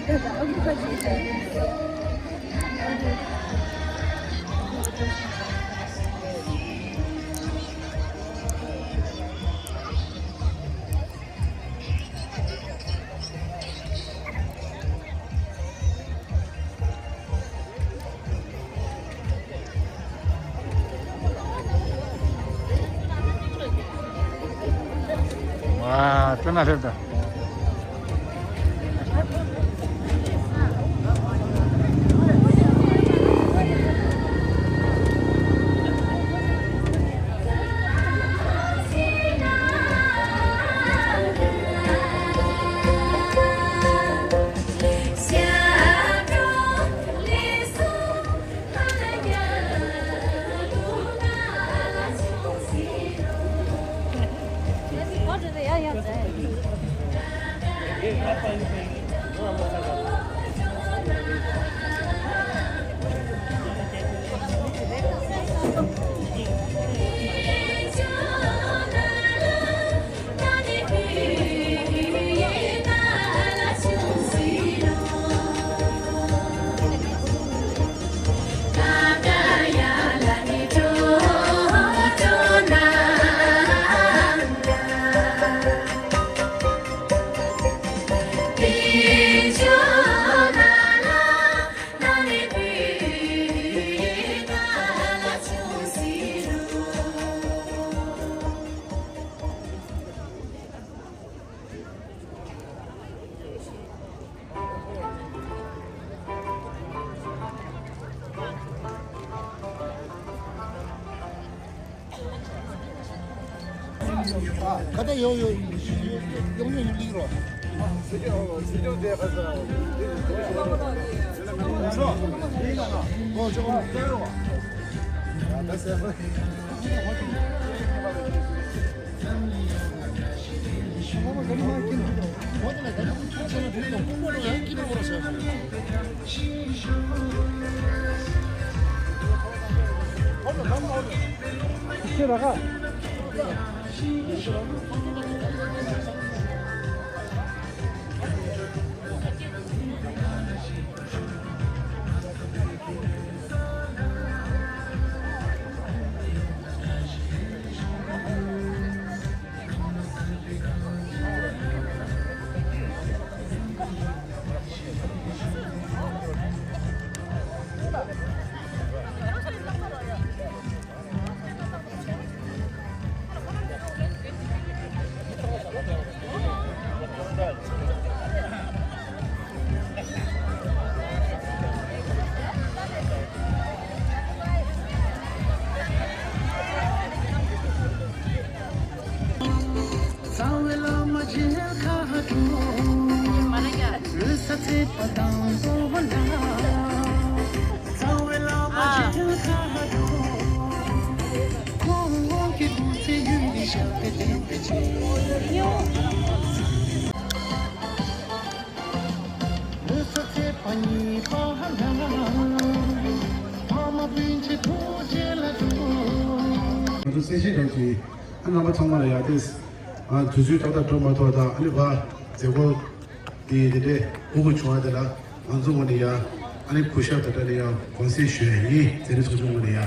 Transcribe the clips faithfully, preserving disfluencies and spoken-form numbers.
ཝ། ཙི་ན་ཧྲིབ་ད། ཁ་ཏ་ཡོ་ཡོ་ཡོ་ཡོ་ཡོ་ཡོ་ལིག་རོ། ང་ཚོ་གསལ་བཤད་འདྲ་ཞིག་ཨ་རྣམ་པ་ཚང་མ་ལ་ཡ་ཏིས། ཨ་དུས་ཚོད་ཏག་ཏག་འགྲོ་མ་ཐུབ་པ་དང་ཨ་ནི་བ་མཛད་སྒོ་དེ་དེ་འདྲས་དབུ་གུ་བྱུང་བ་དེ་ལ་ང་ཚོ་ངོས་ནས་ཡ་ཨ་ནི་གུས་ཞབས་དང་སྦྲགས་ནས་ཡ་དགོངས་སེལ་ཞུ་ཡ་ཡིན། མཛད་རིམ་ཚོགས་ཆུང་ངོས་ནས་ཡ་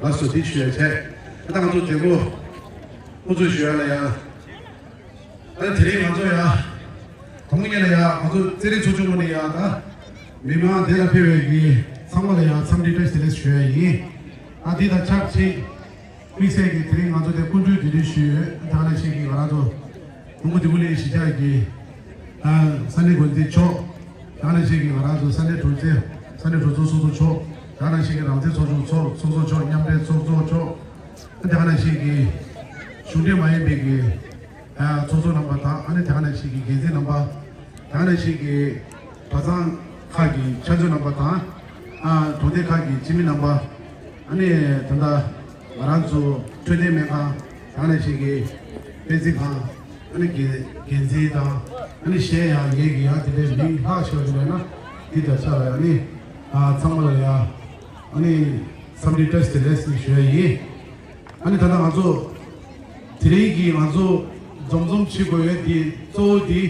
ལགས་སོ་དེ་ཞུ་ཡ་བྱས། ཨ་ད་ང་ཚོ་མཛད་སྒོ་དབུ་འཛུགས་ཞུ་ཡ་ལ་ཡ། ཨ་ནི་དེ་རིང་ང་ཚོ་ཡ། དང་པོ་ཉིད་ལ་ཡ་ང་ཚོ་རྩེད་རིགས་ཚོགས་ཆུང་ངོས་ནས་ཡ་ད། མི་མང་དེ་ལ་ཕེབས་པའི་གི་ཚང་མ་ལ་ཡ་འཚམས་འདྲི་བཀྲ་ཤིས་བདེ་ལེགས་ཞུ་ཡ་ཡིན། ཨ་འདི་དང་ཆབས་ཅིག་དམིགས་བསལ་གྱི་དེ་རིང་ང་ཚོ་དེ་སྐུ་མགྲོན་གདན་འདྲེན་ཞུས་ཡོད། ད་ག་ནང་བཞིན་གྱི་ང་རང་ཚོ་ལྷུན་པོ་སྡེ་དཔོན་གླིང་གཞིས་ཆགས་ཀྱི་ཨ་ས་གནས་འགོ་འཛིན་མཆོག་ད་ག་ནང་བཞིན་གྱི་ང་རང་ཚོ་ས་གནས་དྲུང་ཆེ་ས་གནས་གྲོས་ཚོགས་ཚོགས་གཙོ་མཆོག་ད་ག་ནང་བཞིན་གྱི་རང་བཙན་ཚོགས་ཆུང་ཚོགས་ཚོགས་གཙོ་མཆོག་མཉམ་འབྲེལ་ཚོགས་གཙོ་མཆོག་ད་ག་ནང་བཞིན་གྱི་གཞུང་འབྲེལ་མ་ཡིན་པའི་གི་ཨ་ཚོགས་གཙོ་རྣམ་པ་དང་ཨ་ནི་ད་ག་ནང་བཞིན་གྱི་འགན་འཛིན་རྣམ་པ་ད་ག་ནང་བཞིན་གྱི་གྲྭ་ཚང་ཁག་གི་ཕྱག་མཛོད་རྣམ་པ་དང་ཨ་གྲོང་སྡེ་ཁག་གི་སྤྱི་མི་རྣམ་པ། ཨ་ནི་ད་ལྟ་ང་རང་ཚོ་འཕྲོད་བསྟེན་སྨན་ཁང་ད་ག་ནང་བཞིན་གྱི་དཔེ་རྩིས་ཁང་ཨ་ནི་འགན་འགན་འཛིན་དང་ཨ་ནི་གཞན་ཡང་ངེད་ཀྱི་ཡང་དེ་འདྲའི་མིང་ལྷག་ཆེ་བ་ཞིག་མེད་ན་འདི་ལྟར་ཆགས་ལ་ཨ་ནི་ཨ་ཚང་མ་ལ་ཡང་ཨ་ནི་འཚམས་འདྲི་བཀྲ་ཤིས་བདེ་ལེགས་ཞུ་ཡ་ཡིན། ཨ་ནི་ད་ལྟ་ང་ཚོ་དེ་རིང་གི་ང་ཚོ་འཛོམས་འཛོམས་བྱེད་དགོས་ཡ་འདི་གཙོ་བོ་འདི་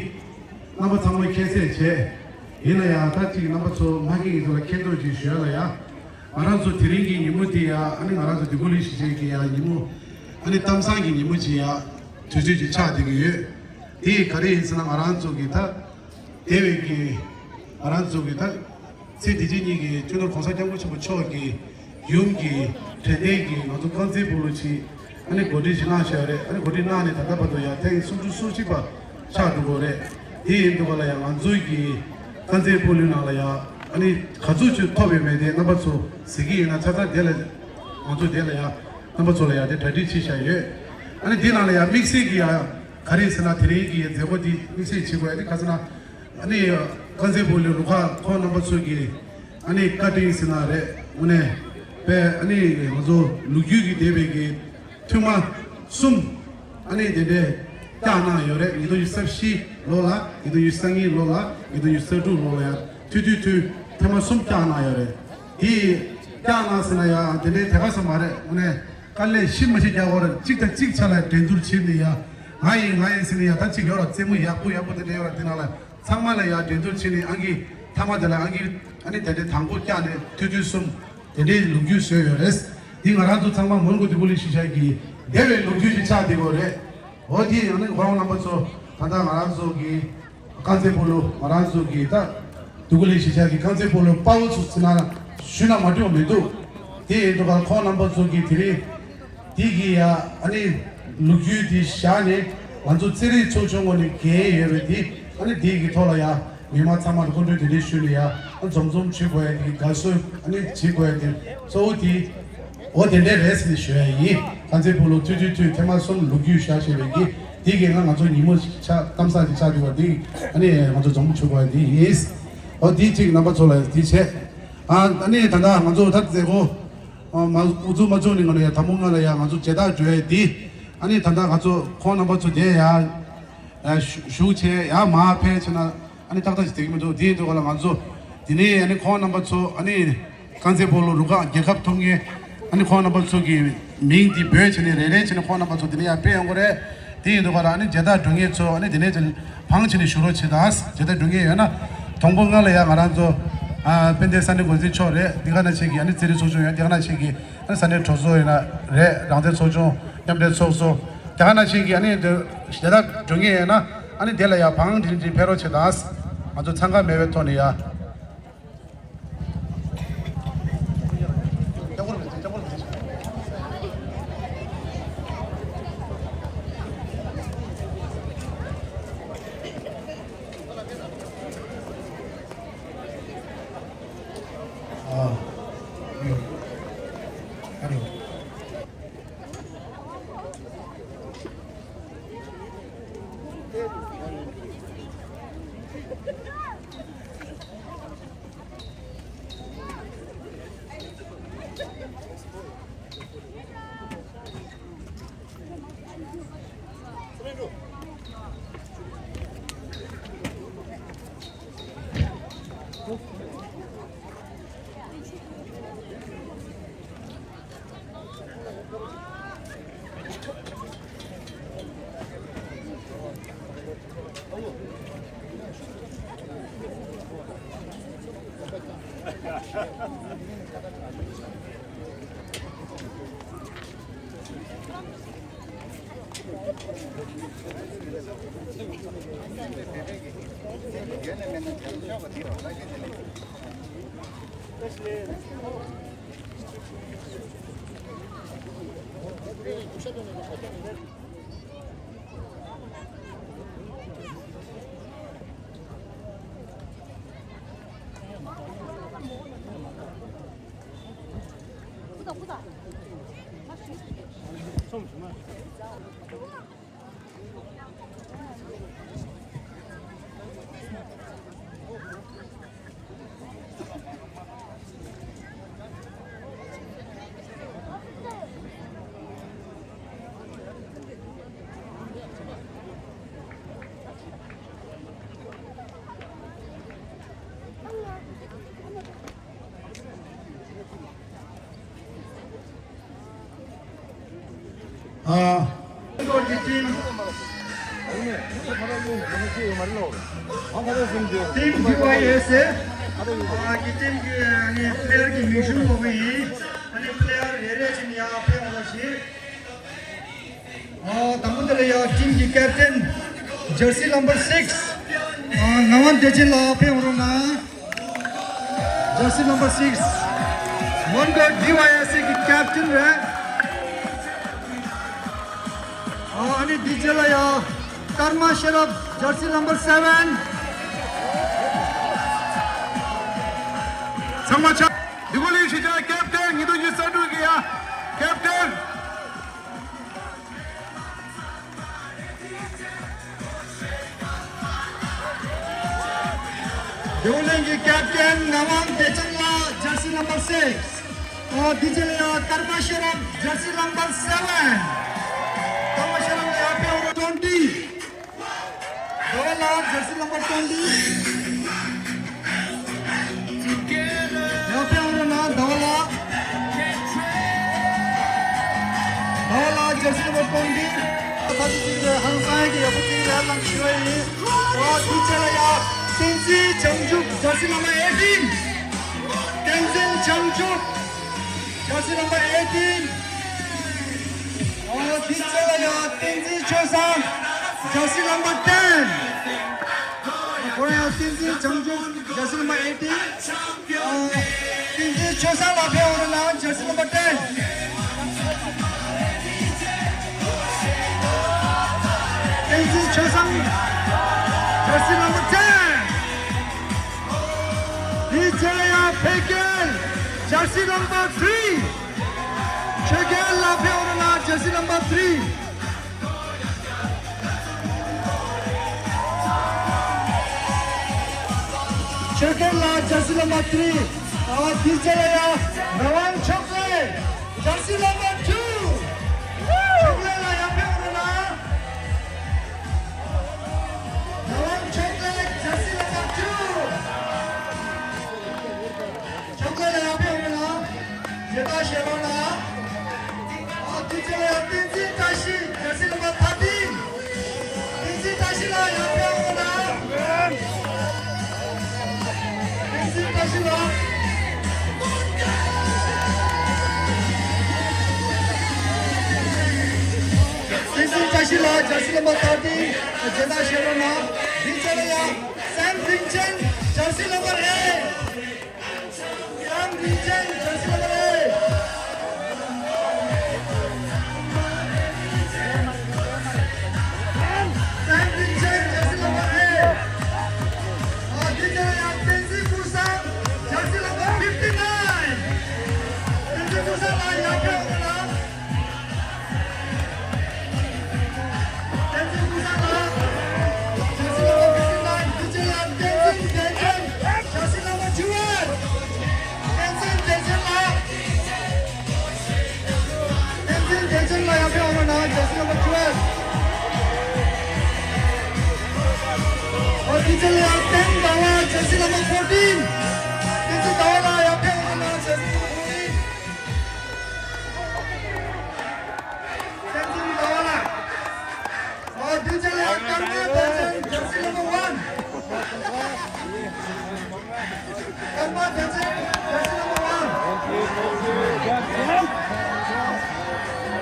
རྣམ་པ་ཚང་མ་ཁྱད་བསད་བྱས། ཡིན་ན་ཡང་ད་ཅིག་རྣམ་པ་ཚོ་མ་སྐྱེས་ཀྱི་ཐོག་ལ་ཁྱེད་ཚོ་ཅིག་ཞུ་ཡ་ལ་ཡ། ང་རང་ཚོ་དེ་རིང་གི་ཉིན་མོ་དེ་ཡ་ཨ་ནི་ང་རང་ཚོ་དུས་འཁོར་ལས་གཞིས་བྱེས་ཀྱི་ཡ་ཉིན་མོ། ཨ་ནི་གཏམ་བཟང་གི་ཉིན་མོ་ཅིག་ཡ་དུས་ཚོད་ཅིག་ཆགས་བསྡད་ཀྱི་ཡོད། དེ་ཡི་ག་རེ་ཡིན་ཟེར་ན་ང་རང་ཚོ་གི་ད། དེ་བས་ཀྱི། ང་རང་ཚོ་གི་ད། ཚེ་འདི་ཕྱི་གཉིས་ཀྱི་སྤྱི་ནོར་༸གོང་ས་༸སྐྱབས་མགོན་ཆེན་པོ་མཆོག་གི་ཡུམ་གྱི་དྲན་རྟེན་གྱི་ང་ཚོ་རྐང་རྩེད་སྤོ་ལོ་ཅིག་ཨ་ནི་གོ་སྒྲིག་ཞིག་གནང་བཞག་རེད། ཨ་ནི་གོ་སྒྲིག་གནང་ནས་ད་ལྟ་བར་དུ་ཡང་ཐེངས་སུམ་ཅུ་སོ་གཅིག་པ་ཆགས་འགྲོ་གི་རེད། དེ་ཡིན་དུས་ག་ལ་ཡང་ང་ཚོའི་གི་རྐང་རྩེད་སྤོ་ལོའི་ནང་ལ་ཡང་ཨ་ནི་ག་ཚོད་ཅིག་ཐོབ་ཡོད་མེད་དེ་རྣམ་པ་ཚོ་གཟིགས་ཀྱི་ཡིན་ན་ཆ་ཚང་དེ་ལ་ང་ཚོ་དེ་ལ་ཡང་རྣམ་པ་ཚོ་ལ་ཡང་དེ་གྲ་སྒྲིག་བྱས་བཞག་ཡོད། ཨ་ནི་དེ་ནང་ལ་ཡང་དམིགས་བསལ་གྱི་ཡང་ག་རེ་ཟེར་ན་དེ་རིང་གི་མཛད་སྒོ་འདི་དམིགས་བསལ་བྱེད་དགོས་ཡ་དེ་ག་ཟེར་ན། ཨ་ནི། རྐང་རྩེད་སྤོ་ལོའི་རུ་ཁག་ཁོང་རྣམ་པ་ཚོ་གི། ཨ་ནི་བཀའ་དྲིན་ཟེར་ན་རེད་དངོས་གནས། པས་ཨ་ནི་ང་ཚོ་ལོ་རྒྱུས་ཀྱི་འདས་པའི་གི་ཐུན་མ་གསུམ། ཨ་ནི་དེ་འདྲའི་བསྐྱངས་གནང་ཡོད་རེད། ཉིས་སྟོང་ཉི་ཤུ་རྩ་བཞི་ལོ་ལ་ཉིས་སྟོང་ཉི་ཤུ་རྩ་གཉིས་ལོ་ལ་ཉིས་སྟོང་ཉི་ཤུ་རྩ་དྲུག་ལོ་ལ་ཡང་ཐུང་ཐུང་ཐུང་ཐེངས་མ་གསུམ་བསྐྱངས་གནང་ཡོད་རེད། དེ་བསྐྱངས་གནང་ཟེར་ན་ཡང་དེ་འདྲའི་དེ་ག་ས་མ་རེད་དངོས་གནས། དཀའ་ལས་ཤི་མ་ཤི་རྒྱག་དགོས་རེད། གཅིག་དང་གཅིག་ཆ་ལ་འགྲན་བསྡུར་བྱེད་ནས་ཡ། ང་ཡིན་ང་ཡིན་ཟེར་ནས་ཡ་ད་གཅིག་ཡོད་ར། རྩེད་མོ་ཡག་པོ་ཡག་པོ་དེ་འདྲ་ཡོད་ར། དེ་ནང་ལ་ཚང་མ་ལ་ཡ་འགྲན་བསྡུར་བྱེད་ནས་ཨང་ཀི་ཐ་མ་དེ་ལ་ཨང་ཀི་ཨ་ནི་དེ་འདྲའི་དང་པོ་བཀྱག་ནས་ཐུང་ཐུང་གསུམ་དེ་འདྲའི་ལོ་རྒྱུས་བཟོས་ཡོད་རེད། འདི་ང་རང་ཚོ་ཚང་མ་མོན་གྷོ་དུས་འཁོར་ལས་གཞིས་ཆགས་ཀྱི་འདས་པའི་ལོ་རྒྱུས་ཅིག་ཆགས་བསྡད་ཡོད་རེད། འོ་དེ་ཡང་ནི་ཁོ་རང་རྣམ་པ་ཚོ་ད་ལྟ་ང་རང་ཚོ་གི་རྐང་རྩེད་སྤོ་ལོ་ང་རང་ཚོ་གི་ད་དུས་འཁོར་ལས་གཞིས་ཆགས་ཀྱི་རྐང་རྩེད་སྤོ་ལོ་དཔའ་བོ་ཚོ་ཟེར་ན་ཞུས་ན་མ་འགྲིག་པ་མི་འདུག་དེ་ཡིན་དུས་ཀ་ཁོང་རྣམ་པ་ཚོ་གི་དེ་རིང་དེ་གི་ཡ་ཨ་ནི་ལོ་རྒྱུས་དེ་བཞག་ནས་ང་ཚོ་རྩེད་རིགས་ཚོགས་ཆུང་ངོས་ནས་འགན་ཡོད་པའི་དེ་ཨ་ནི་དེ་གི་ཐོག་ལ་ཡ་མི་མང་ཚང་མར་སྐུ་མགྲོན་དེ་འདྲ་ཞུས་ནས་ཡ་འཛོམས་འཛོམས་བྱེད་དགོས་ཡ་དེ་དགའ་བསུ་ཨ་ནི་བྱེད་དགོས་ཡ་དེ་གཙོ་བོ་དེ། འོ་དེ་འདྲས་རེད་ཟེར་ནས་ཞུ་ཡ་ཡིན། རྐང་རྩེད་སྤོ་ལོ་ཐུང་ཐུང་ཐུང་ཐེངས་མ་གསུམ་ལོ་རྒྱུས་བཞག་བཞག་པའི་གི་དེ་གི་ང་ང་ཚོ་ཉིན་མོ་ཆ་གཏམ་བཟང་ཅིག་ཆགས་འདུག་པ་དེ་ཨ་ནི་ང་ཚོ་འཛོམས་ཆོག་པ་དེ་ཡིན། འོ་དེ་གཅིག་རྣམ་པ་ཚོ་ལ་དེ་བྱས། ཨ་ཨ་ནི་ད་ལྟ་ང་ཚོ་ད་མཛད་སྒོ་མ་འགོ་འཛུགས་མ་བྱུང་ནས་ང་ལ་ཡ་དང་པོ་ང་ལ་ཡ་ང་ཚོ་མཇལ་དར་སྒྲོན་ཡ་དེ་ཨ་ནི་ད་ལྟ་ང་ཚོ་ཁོང་རྣམ་པ་ཚོ་དེ་ཡ། ཨ་བཞུགས་བྱས་ཡར་མར་ཕེབས་བྱས་ན་ཨ་ནི་ཏག་ཏག་ཅིག་བསྡད་ཀྱི་མི་འདུག་དེ་ཡིན་དུས་ག་ལ་ང་ཚོ་དེ་ནས་ཨ་ནི་ཁོང་རྣམ་པ་ཚོ་ཨ་ནི་རྐང་རྩེད་སྤོ་ལོ་རུ་ཁག་རྒྱལ་ཁབ་ཐོབ་མཁན་ཨ་ནི་ཁོང་རྣམ་པ་ཚོ་གི་མིང་དེ་འབོད་བྱས་ནས་རེ་རེ་བྱས་ནས་ཁོང་རྣམ་པ་ཚོ་དེ་ནས་ཡར་ཕེབས་ཡོང་གི་རེད། དེ་ཡིན་དུས་ག་ལ་ཨ་ནི་མཇལ་དར་སྒྲོན་མཁན་ཚོ་ཨ་ནི་དེ་ནས་ཅིག་བང་བྱས་ནས་བཞུགས་རོགས་བྱེད་དང་། མཇལ་དར་སྒྲོན་མཁན་ཡོད་ན་དང་པོ་ང་ལ་ཡ་ང་རང་ཚོ་ཨ་དཔལ་ལྡན་ས་གནས་འགོ་འཛིན་མཆོག་རེད། དེ་ག་ནང་བཞིན་གྱི་ཨ་ནི་རྩེད་རིགས་ཚོགས་ཆུང་ཡོད། དེ་ག་ནང་བཞིན་གྱི་ཨ་ནི་ས་གནས་གྲོས་ཚོགས་ཡིན་ན་རེད། རང་བཙན་ཚོགས་ཆུང་མཉམ་འབྲེལ་ཚོགས་གཙོ། དེ་ག་ནང་བཞིན་གྱི་ཨ་ནི་འདི་ཞལ་ལག་སྒྲོན་མཁན་ཡིན་ན་ཨ་ནི་དེ་ལ་ཡ་བང་འདི་འདི་ཕེབས་རོགས་བྱེད་དང་། ང་ཚོ་འཚང་ཁ་མེད་པའི་ཐོག་ནས་ཡ། ཨ། Team D Y S ཨ་གི་team གི་ཨ་ནི་player གི་མིང་གཞུང་འགོད་གི་ཡིན། ཨ་ནི་player རེ་རེ་བཞིན་ཡར་ཕེབས་འོང་རོགས་ཞུ། ཨ་དང་པོ་དེ་ལ་ཡ་team གི་captain jersey number six ཨ་ངག་དབང་བདེ་ཆེན་ལགས་ཕེབས་འོང་རོགས་གནང་། Jersey number six Vanguard D Y S གི་captain རེད། ཨ་ནི་དེའི་རྗེས་ལ་ཡ་ཀརྨ་ཤེས་རབ་jersey number seven ཚང་མ་ཆ། འདི་གོ་ལིང་ཤི་ཅ་captain ཉི་ཟླ་ཉི་ཤུ་རྩ་དྲུག་གི་ཡ་captain། རྒྱལ་བ་གླིང་གི་captain ངག་དབང་བདེ་ཆེན་ལགས་jersey number six ཨ་དེའི་རྗེས་ལ་ཡ་ཀརྨ་ཤེས་རབ་jersey number seven ཀརྨ་ཤེས་རབ་ལགས་ཡར་ཕེབས་འོང་རོགས། Twenty ཟླ་བ་ལགས་jersey number twenty ཡར་ཕེབས་འོང་རོགས་གནང་ཟླ་བ་ལགས། ཟླ་བ་ལགས་jersey number twenty ད་ཅི་ཅིག་རེད། ཧང་སང་གི་ཡག་པོ་ཅིག་རེད། ལམ་ཞུ་བ་ཡིན། ཨ་དེའི་རྗེས་ལ་ཡ་བསྟན་འཛིན་བྱང་ཆུབ་jersey number eighteen བསྟན་འཛིན་བྱང་ཆུབ་jersey number eighteen ཨ་དེའི་རྗེས་ལ་ཡ་བསྟན་འཛིན་ཆོས་བཟང་jersey number ten ཁོ་རང་ཡང་བསྟན་འཛིན་བྱང་ཆུབ་jersey number eighteen བསྟན་འཛིན་ཆོས་བཟང་ལགས་ཕེབས་འོང་རོགས་གནང་jersey number ten བསྟན་འཛིན་ཆོས་བཟང་jersey number ten དེའི་རྗེས་ལ་ཡང་འཕེལ་རྒྱས་jersey number three ཆོས་རྒྱལ་ལགས་ཕེབས་འོང་རོགས་གནང་jersey number three ཆོས་རྒྱལ་ལགས་jersey number three ཨ་དེའི་རྗེས་ལ་ཡང་རང་དབང་ཕྱོགས་ལས་jersey number two ཕྱོགས་ལས་ལགས་ཡར་ཕེབས་འོང་རོགས་གནང་། རང་དབང་ཕྱོགས་ལས་jersey number two ཕྱོགས་ལས་ལ་ཡར་ཕེབས་འོང་རོགས་གནང་། མཇལ་དར་བཞེས་རོགས་གནང་། ཨ་དེའི་རྗེས་ལ་ཡང་བསྟན་འཛིན་བཀྲ་ཤིས་jersey number thirteen བསྟན་འཛིན་བཀྲ་ཤིས་ལགས་ཡར་ཕེབས་འོང་རོགས་གནང་། བསྟན་འཛིན་བཀྲ་ཤིས་ལགས། བསྟན་འཛིན་བཀྲ་ཤིས་ལགས་jersey number thirteen མཇལ་དར་བཞེས་རོགས་གནང་། དེའི་རྗེས་ལ་ཡང་སེམས་རིན་ཆེན་jersey number eight སེམས་རིན་ཆེན་jersey number eight སེམས་རིན་ཆེན་jersey number eight ཨ་དེའི་རྗེས་ལ་ཡང་བསྟན་འཛིན་ཀུན་བཟང་jersey number fifty nine བསྟན་འཛིན་ཀུན་བཟང་ལགས་ཡར་ཕེབས་འོང་རོགས་གནང་། བསྟན་འཛིན་ཀུན་བཟང་ལགས། jersey number fifty nine དེའི་རྗེས་ལ་བསྟན་འཛིན་བདེ་ཆེན་jersey number twelve བསྟན་འཛིན་བདེ་ཆེན་ལགས། བསྟན་འཛིན་བདེ་ཆེན་ལགས་ཡར་ཕེབས་འོང་རོགས་གནང་jersey number twelve ཨ་དེའི་རྗེས་ལ་ཡང་བསྟན་ཟླ་བ་jersey number fourteen བསྟན་འཛིན་ཟླ་བ་ལགས་ཡར་ཕེབས་འོང་རོགས་གནང་jersey number fourteen བསྟན་འཛིན་ཟླ་བ་ལགས། ཨ་དེའི་རྗེས་ལ་ཀརྨ་བདེ་ཆེན་jersey number one ཀརྨ་བདེ་ཆེན་jersey number one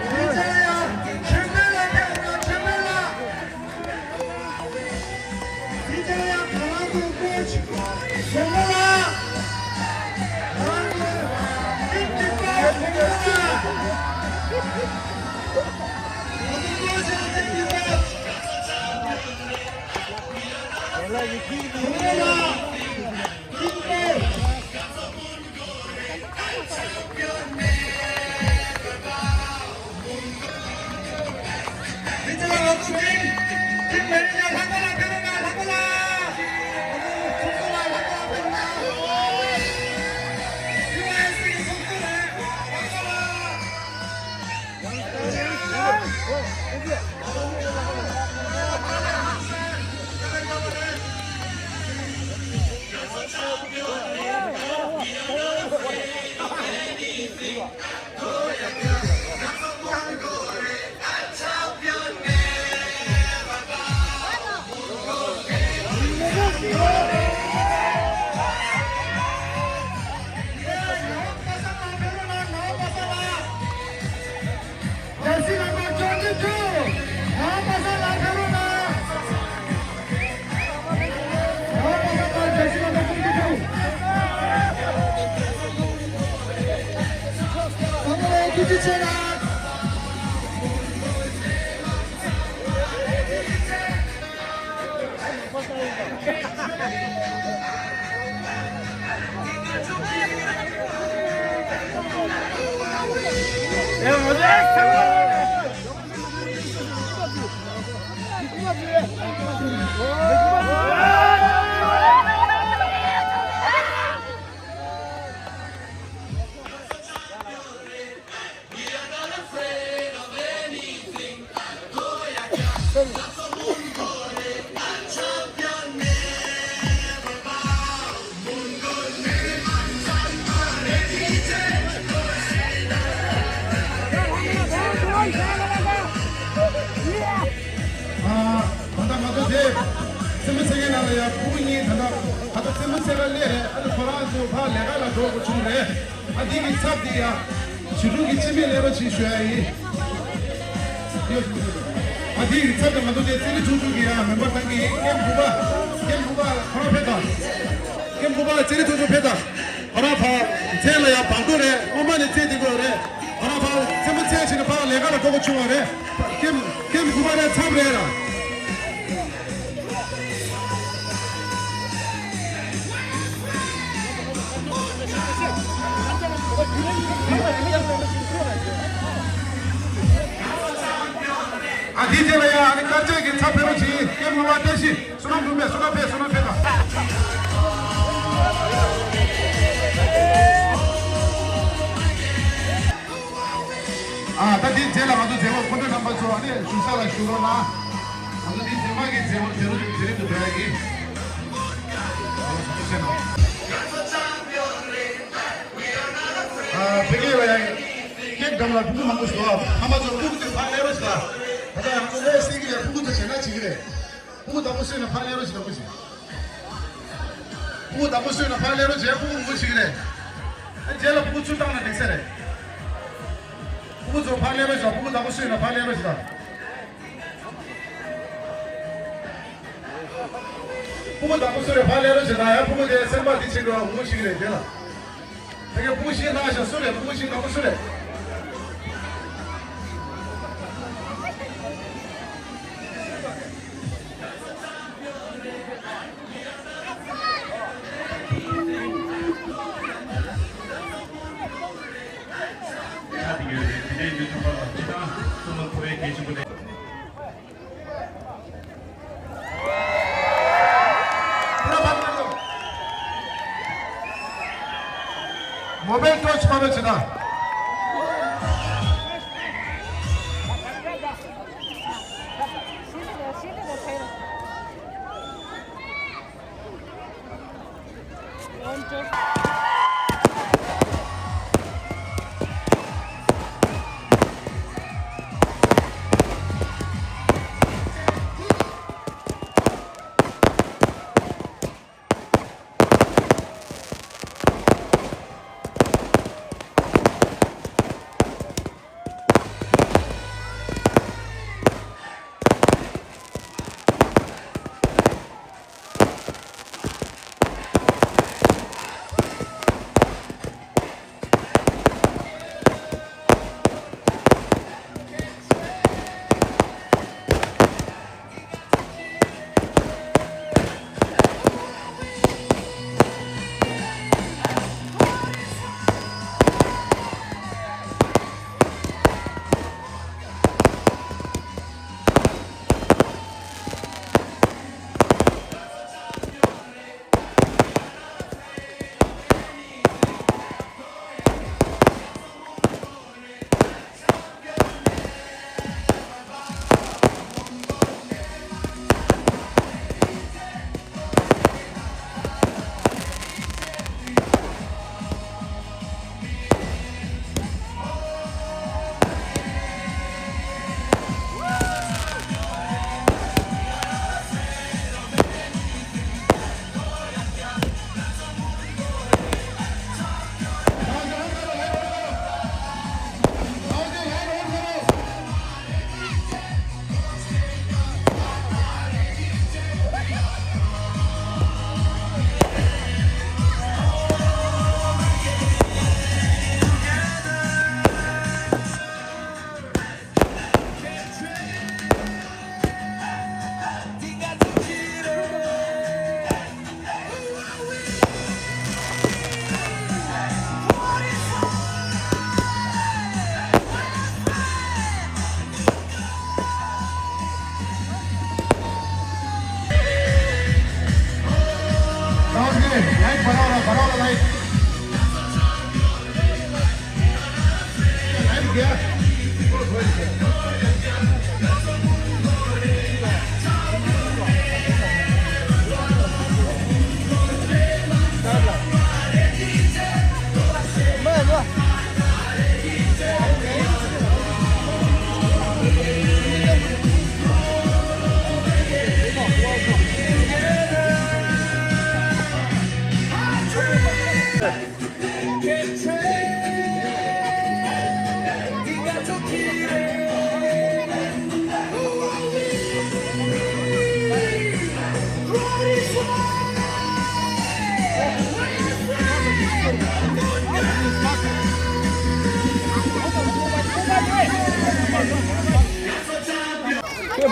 དེའི་རྗེས་ལ་ཡང་ཆོས་འཕེལ་ལགས་ཕེབས་འོང་རོགས་གནང་། ཆོས་འཕེལ་ལགས། དེའི་རྗེས་ལ་ཡང་ང་རང་ཚོའི་coach བུ་མོ་ལགས། ང་རང་ཚོའི་team ཀྱི་coach བུ་མོ་ལགས། ང་ཚོའི་coach ཡང་team ཀྱི་coach བུ་མོ་ལགས། team coach ད་ལྟ་ང་ཚོ་དེ་རྩེད་མོ་རྩེ་མཁན་ནང་ལ་ཡང་ཕྲུ་གུ་གཉིས་ད་ལྟ་ད་ལྟ་རྩེད་མོ་རྩེ་ག་སླེབས་རེད། ཨ་ནི་ཁོ་རང་ཚོ་ཕར་ལས་ཀ་ལ་འགྲོ་དགོས་བྱུང་རེད། ཨ་འདི་གི་ཚབ་འདི་ཡ་བྱིས་སྒྲུང་གི་སྤྱི་མེས་སླེབས་རོགས་བྱེད་ཞུ་ཡ་ཡིན། ཨ་འདི་གི་ཚབ་འདི་ང་ཚོ་དེ་རྩེད་རིགས་ཆུང་ཆུང་གི་ཡ་མེམ་བར་ཏང་གི་ཡིན། ཀེམ་ཕུ་པ་ཀེམ་ཕུ་པ་ཁོ་རང་ཕེབས་དང་། ཀེམ་ཕུ་པ་རྩེད་རིགས་ཆུང་ཆུང་ཕེབས་དང་། ཁོ་རང་ཕར་རྩེད་ལ་ཡ་བང་འགྲོ་རེད། སྔོན་མ་ནས་རྩེད་བསྡད་དགོས་རེད། ཁོ་རང་ཕར་རྩེད་མོ་རྩེད་བྱས་ནས་ཕར་ལས་ཀ་ལ་འགྲོ་དགོས་བྱུང་བ་རེད། ཀེམ་ཀེམ་དགུ་པ་རེད། ཚབ་རེད་ལ། ཨ་དེའི་རྗེས་ལ་ཡ་ཨ་ནི་དཀར་ཆག་གི་ཚབ་ཕེབས་རོགས་གྱིས། ཀེམ་དགུ་པ་བཀྲ་ཤིས། བསོད་ནམས་ལྷུན་པས། བསོད་ནམས་འཕེལ། བསོད་ནམས་འཕེལ་དང་། ཨ་ད་དེའི་རྗེས་ལ་ང་ཚོ་མཛད་སྒོ་སྐུ་མགྲོན་རྣམ་པ་ཚོ་ཨ་ནི་བཞུགས་ས་ལ་བཞུགས་རོགས་གནང་། ང་ཚོ་དེའི་རྗེས་མ་གི་མཛད་སྒོ་དེ་རུ་དེ་རིང་དུ་འགྲོ་ཡ་ཡིན། ཨ་ལ་ཐུགས་རྗེ་ཆེ་གནང་། ཨ་ཕ་གི་ལ་ཡ་ཀེག་འགྲམ་ལ་ཕྲུ་གུ་མང་པོ་ཞིག་འདུག་ཨ་མ་ཚོ་ཕྲུ་གུ་དེ་ཕར་སླེབས་རོགས་ཞིག་ད། ད་ལྟ་ང་ཚོ་ལས་སྲིད་ཀྱི་ལ་ཕྲུ་གུ་ཚོ་བྱེད་ན་བྱེད་ཀྱི་རེད། ཕྲུ་གུ་བདག་པོ་བཟོས་ན་ཕར་སླེབས་རོགས་བྱེད། བདག་པོ་བྱེད། ཕྲུ་གུ་བདག་པོ་བཟོས་ན་ཕར་སླེབས་རོགས་བྱེད། ཕྲུ་གུ་ངོ་ཤེས་ཀྱི་རེད། ཨ་རྗེས་ལ་ཕྲུ་གུ་ཚུར་བཏང་ན་འགྲིག་ས་རེད། ཕྲུ་གུ་ཚོ་ཕར་སླེབས་རོགས་བྱེད། ཕྲུ་གུ་བདག་པོ་བཟོས་ན་ཕར་སླེབས་རོགས་བྱེད། ཕྲུ་གུ་བདག་པོ་བཟོས་ན་ཕར་སླེབས་རོགས་བྱེད་ད། ཡང་ཕྲུ་གུ་དེ་སེམས་པ་འདི་བྱེད་འགྲོ་ངོ་ཤེས་ཀྱི་རེད། རྗེས་ལ། ད་གིན་ཕྲུ་གུ་ཤི་ན་ཤ་སུ་རེད། ཕྲུ་གུ་ཤི་ན་ཕྲུ་གུ་སུ་རེད། མོ་བེལ་ཊོར་ཆི་པར་བྱེད་དང་།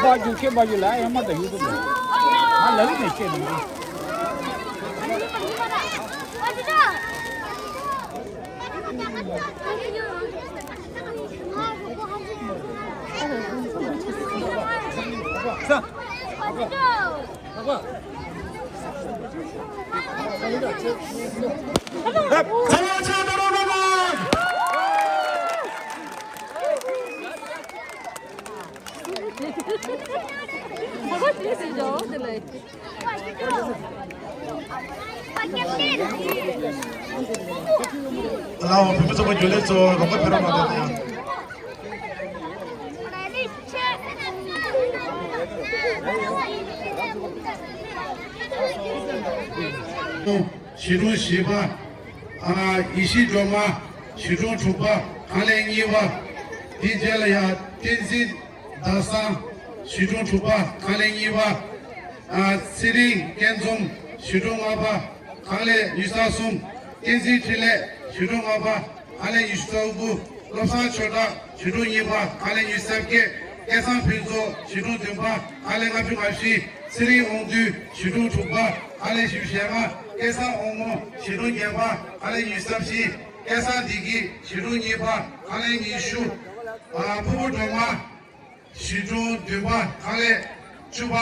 ཨ་ཇོ་ཁྱེད་པ་ཡི་ལ་ཡ་མ་ད་ཡུ་ཏུ་ལ་ང་ལ་ལི་ནས་ཁྱེད་ནས། ལའོ་བོད་མི་ཚོགས་པ་རྒྱུན་ལས་ཚོ་རོགས་པ་ཕེབས་རོགས་གནང་དང་། ཞི་ཀྲུང་བཞི་པ། ཨ། ཡེ་ཤེས་སྒྲོལ་མ། ཞི་ཀྲུང་དྲུག་པ། ཁང་ལས་གཉིས་པ། དེའི་རྗེས་ལ་ཡ་བསྟན་འཛིན་ཟླ་བཟང་། ཞི་ཀྲུང་དྲུག་པ། ཁང་ལས་གཉིས་པ། ཨ། ཚེ་རིང་སྐྱིད་འཛོམས། ཞི་ཀྲུང་ལྔ་པ། ཁང་ལས་ཉི་ཤུ་རྩ་གསུམ། བསྟན་འཛིན་འཕྲིན་ལས། ཞི་ཀྲུང་ལྔ་པ། ཁང་ལས་ཉི་ཤུ་རྩ་དགུ། བློ་བཟང་ཆོས་གྲགས། ཞི་ཀྲུང་གཉིས་པ། ཁང་ལས་ཉི་ཤུ་རྩ་བརྒྱད། སྐལ་བཟང་ཕུན་ཚོགས། ཞི་ཀྲུང་བདུན་པ། ཁང་ལས་ལྔ་བཅུ་ང་བཞི། ཚེ་རིང་དབང་འདུས། ཞི་ཀྲུང་དྲུག་པ། ཁང་ལས་བཞི་བཅུ་ཞེ་ལྔ། སྐལ་བཟང་དབང་མོ། ཞི་ཀྲུང་བརྒྱད་པ། ཁང་ལས་ཉི་ཤུ་རྩ་བཞི། སྐལ་བཟང་བདེ་སྐྱིད། ཞི་ཀྲུང་གཉིས་པ། ཁང་ལས་ཉི་ཤུ། ཨ། ཕུར་བུ་སྒྲོལ་མ། ཞི་ཀྲུང་བདུན་པ། ཁང་ལས་བཅུ་པ།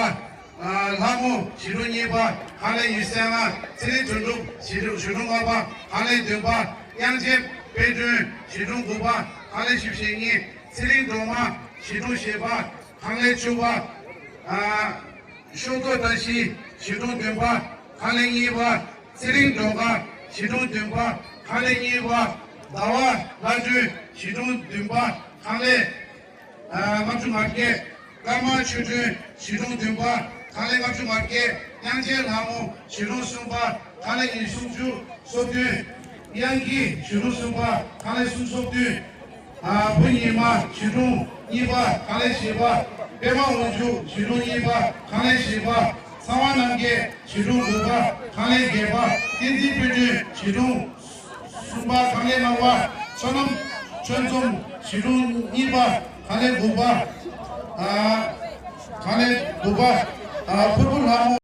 ཨ། ལྷ་མོ། ཞི་ཀྲུང་གཉིས་པ། ཁང་ལས་ཉི་ཤུ་རྩ་ལྔ། ཚེ་རིང་དོན་གྲུབ། ཞི་ཀྲུང་། ཞི་ཀྲུང་ལྔ་པ། ཁང་ལས་བདུན་པ། དབྱངས་ཅན་དཔལ་སྒྲོན། ཞི་ཀྲུང་དགུ་པ། ཁང་ལས་བཞི་བཅུ་ཞེ་གཉིས། ཚེ་རིང་སྒྲོལ་མ། ཞི་ཀྲུང་བཞི་པ། ཁང་ལས་བཅུ་པ། ཨ། ཤོག་ཐོག་བཀྲ་ཤིས། ཞི་ཀྲུང་བདུན་པ། ཁང་ལས་གཉིས་པ། ཚེ་རིང་སྒྲོལ་དཀར། ཞི་ཀྲུང་བདུན་པ། ཁང་ལས་གཉིས་པ། ཟླ་བ་ལྷ་སྒྲོན། ཞི་ཀྲུང་བདུན་པ། ཁང་ལས། ཨ། ལྔ་བཅུ་ང་བརྒྱད། ཀརྨ་ཆོས་སྒྲོན། ཞི་ཀྲུང་བདུན་པ། ཁང་ལས་ལྔ་བཅུ་ང་བརྒྱད། དབྱངས་ཅན་ལྷ་མོ། ཞི་ཀྲུང་གསུམ་པ། ཁང་ལས་ཉི་ཤུ་སུམ་ཅུ་སོ་བདུན། དབྱངས་སྐྱིད། ཞི་ཀྲུང་གསུམ་པ། ཁང་ལས་སུམ་ཅུ་སོ་བདུན། ཨ། བུ་ཉི་མ། ཞི་ཀྲུང་གཉིས་པ། ཁང་ལས་བཞི་པ། པད་མ་དབང་ཕྱུག། ཞི་ཀྲུང་གཉིས་པ། ཁང་ལས་བཞི་པ། ཚངས་དབང་རྣམ་རྒྱལ། ཞི་ཀྲུང་དགུ་པ། ཁང་ལས་བརྒྱད་པ། བསྟན་འཛིན་དཔལ་སྒྲོན། ཞི་ཀྲུང་གསུམ་པ། ཁང་ལས་ལྔ་པ། བསོད་ནམས་ཆོས་འཛོམས། ཞི་ཀྲུང་གཉིས་པ། ཁང་ལས་དགུ་པ། ཨ། ཁང་ལས་དགུ་པ། ཨ། ཕུར་བུ་ལྷ་མོ།